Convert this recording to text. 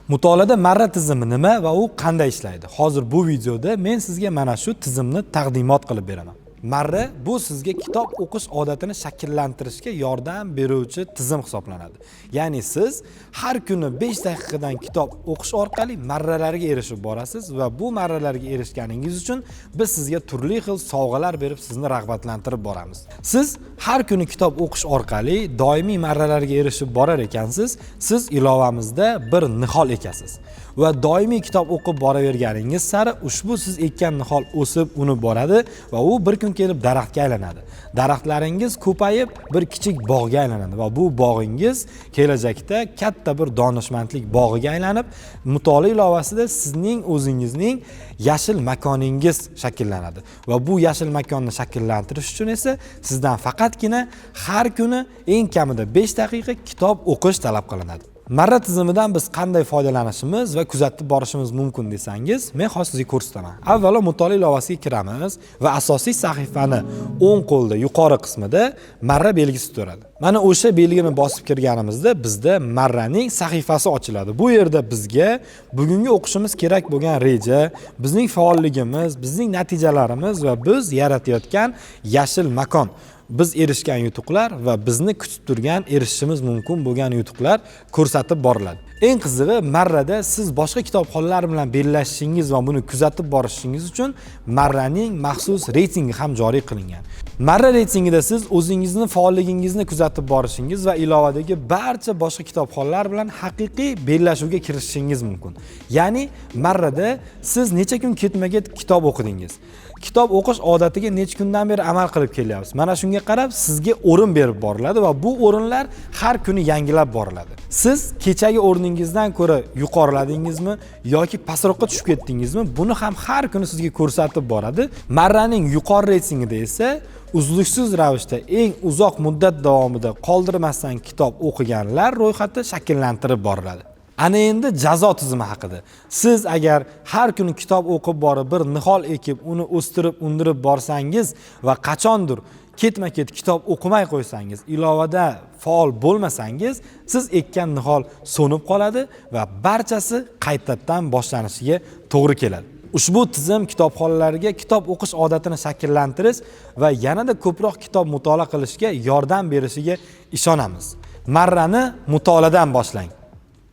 Mutolaada marra tizimi nima va u qanday ishlaydi? Hozir bu videoda men sizga mana shu tizimni taqdimot qilib beraman. Marra bu sizga kitob o'qish odatini shakllantirishga yordam beruvchi tizim hisoblanadi. Ya'ni siz har kuni 5 daqiqadan kitob o'qish orqali marralarga erishib borasiz va bu marralarga erishganingiz uchun biz sizga turli xil sovg'alar berib, sizni rag'batlantirib boramiz. Siz har kuni kitob o'qish orqali doimiy marralarga erishib borar ekansiz, siz ilovamizda bir nihol ekasiz va doimiy kitob o'qib boraverganingiz sari ushbu siz ekkan nihol o'sib, unib boradi va u bir kun kelib daraxtga aylanadi. Daraxtlaringiz ko'payib bir kichik bog'ga aylanadi va bu bog'ingiz kelajakda katta bir donishmandlik bog'iga aylanib, mutolaa ilovasida sizning o'zingizning yashil makoningiz shakllanadi va bu yashil makonni shakllantirish uchun esa sizdan faqatgina har kuni eng kamida 5 daqiqa kitob o'qish talab qilinadi. Marra tizimidan biz qanday foydalanishimiz va kuzatib borishimiz mumkin desangiz, men hozir sizga ko'rsataman. Avvalo mutolaa ilovasiga kiramiz va asosiy sahifani o'ng qo'lda yuqori qismida marra belgisi turadi. Mana o'sha belgini bosib kirganimizda bizda marraning sahifasi ochiladi. Bu yerda bizga bugungi o'qishimiz kerak bo'lgan reja, bizning faolligimiz, bizning natijalarimiz va biz yaratayotgan yashil makon, biz erishgan yutuqlar va bizni kutib turgan erishishimiz mumkin bo'lgan yutuqlar ko'rsatib boriladi. Eng qizig'i, marrada siz boshqa kitobxonlar bilan bellashishingiz va buni kuzatib borishingiz uchun marraning maxsus reytingi ham joriy qilingan. Marra reytingida siz o'zingizni faolligingizni kuzatib borishingiz va ilovadagi barcha boshqa kitobxonlar bilan haqiqiy bellashuvga kirishishingiz mumkin. Ya'ni marrada siz necha kun ketma-ket kitob o'qidingiz, kitob o'qish odatiga necha kundan beri amal qilib kelyapsiz. Mana shunga qarab sizga o'rin berib boriladi va bu o'rinlar har kuni yangilab boriladi. Siz kechagi o'rningizdan ko'ra yuqoriladingizmi yoki pastroqqa tushib ketdingizmi, buni ham har kuni sizga ko'rsatib boradi. Marraning yuqori reytingida esa uzluksiz ravishda eng uzoq muddat davomida qoldirmasdan kitob o'qiganlar ro'yxati shakllantirib boriladi. Ana endi jazo tizimi haqida. Siz agar har kuni kitob o'qib borib, bir nihol ekib, uni o'stirib, undirib borsangiz va qachondir ketma-ket kitob o'qimay qo'ysangiz, ilovada faol bo'lmasangiz, siz ekkan nihol so'nib qoladi va barchasi qaytadan boshlanishiga to'g'ri keladi. Ushbu tizim kitobxonlarga kitob o'qish odatini shakllantirish va yanada ko'proq kitob mutolaa qilishga yordam berishiga ishonamiz. Marrani mutolaadan boshlang.